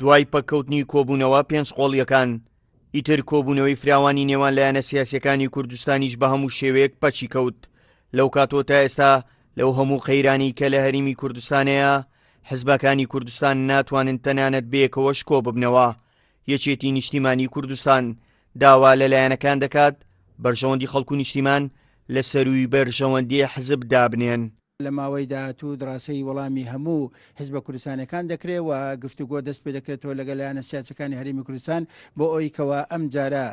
دوای پەککەوتنی کۆبوونەوە پێنج قۆڵییەکان، ئیتر کۆبوونەوەی فراوانی نێوان لایەنە سیاسییەکانی کوردستانیش بە هەموو شێوەیەک پەکی کەوت. لەو کاتەوە تا ئێستا لەو هەموو قەیرانەی کە لە هەریمی کوردستان هەیە، حزبەکانی کوردستان ناتوانن تەنانەت بەیەکەوەش کۆببنەوە. یەکێتی نیشتیمانی کوردستان داوا لە لایەنەکان دەکات بەرژەوەندی خەڵک و نیشتیمان لە سەرووی بەرژەوەندی حزب دابنێن. لە ماوەی داهاتوو دڕاسەی وەڵامی هەموو حزبە کوردستانیەکان دەکرێت و گفتوگۆ دەست پێ دەکرێتەوە لەگەڵ لایەنە سیاسەکانی هەرێمی کوردستان بۆ ئەوی کەوا ئەم جارە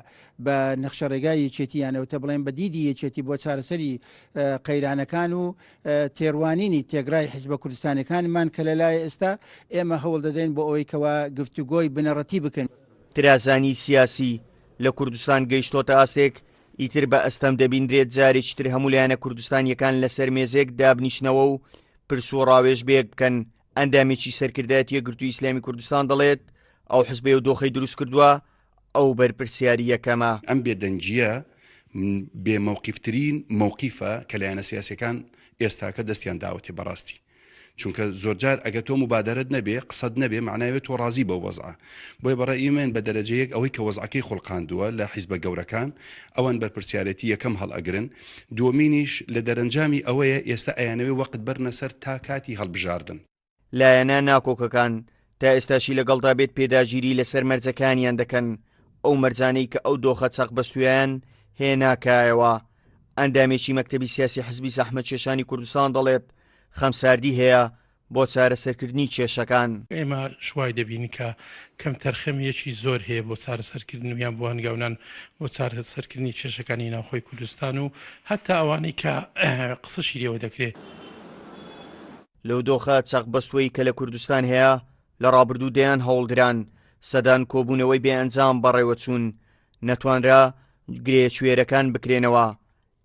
بە نەخشەڕێگای یەکێتی یانەوتە بڵێن بە دیدی یەکێتی بۆ چارەسەری قەیرانەکان و تێڕوانینی تێگرای حزبە کوردستانەکانمان کە لە لای ئێستا ئێمە هەوڵ دەدەین بۆ ئەوەی کەوا گفتوگۆی بنەڕەتی بکەن. ترازانی سیاسی لە کوردستان گەیشتۆتە ئاستێک ئیتر بە ئەستەم دەبینرێت جارێکی تر هەموو لایەنە کوردستانییەکان لەسەر مێزێک دابنیشنەوە و پرس و ڕاوێژ بەیەک بکەن. ئەندامێکی سەرکردایەتی یەکگرتووی ئیسلامی کوردستان دەڵێت، ئەو حزبەی ئەو دۆخەی دروست کردووە، ئەو بەرپرسیاری یەکەمە. ئەم بێدەنگییە بێ مەوقیفترین مەوقیفە کە لایەنە سیاسیەکان ئێستاکە دەستیان داوەتێ بەڕاستی. چونکە زۆرجار ئەگەر تۆ موبادەرەت نەبێ قسەت نەبێ مەعنای تۆ ڕازی بەو وەزعە بۆیە بەڕای من بە دەرەجە یەک ئەوەی کە وەزعەکەی خوڵقاندووە لە حیزبە گەورەکان ئەوان بەرپرسیارێتی یەکەم هەڵئەگرن دووەمینیش لە دەرەنجامی ئەوەیە ئێستا ئەیانەوێ وەقت بەرنە سەر تا کاتی هەڵبژاردن. لایەنە ناکۆکەکان تا ئێستاشی لەگەڵدا بێت پێداگیری لەسەر مەرجەکانیان دەکەن، ئەو مەرجانەی کە ئەو دۆخە چەقبەستوویان هێناکایەوە. ئەندامێکی مەکتەبی سیاسی حزبی زەحمەتکێشانی کوردستان دەڵێت، خەمساردی هەیە بۆ چارەسەرکردنی کێشەکان. ئێمە وای دەبینین کە کەمتەرخەمییەکی زۆر هەیە بۆ چارەسەرکردن و یان بۆ هەنگاونان بۆ چارەسەرکردنی کێشەکانی ناوخۆی کوردستان و هەتا ئەوانەی کە قسەشی لێوە دەکرێت. لەو دۆخە چەقبەستووەی کە لە کوردستان هەیە، لە ڕابردوو دەیان هەوڵ دران، سەدان کۆبوونەوەی بێ ئەنجام بەڕێوەچوون، نەتوانرا گرێ کوێرەکان بکرێنەوە،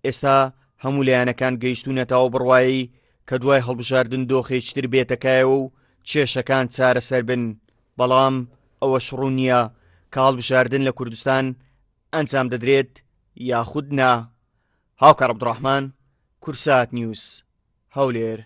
ئێستا هەموو لایەنەکان گەیشتوونەتە ئەو بڕوایەی کە دوای هەڵبژاردن دۆخێکی تر بێتە کایەوە و کێشەکان چارەسەر بن، بەڵام ئەوەش ڕوون نییە کە هەڵبژاردن لە کوردستان ئەنجام دەدرێت یاخود نا. هاوکار عەبدوڕەحمان، کوردسات نیوز، هەولێر.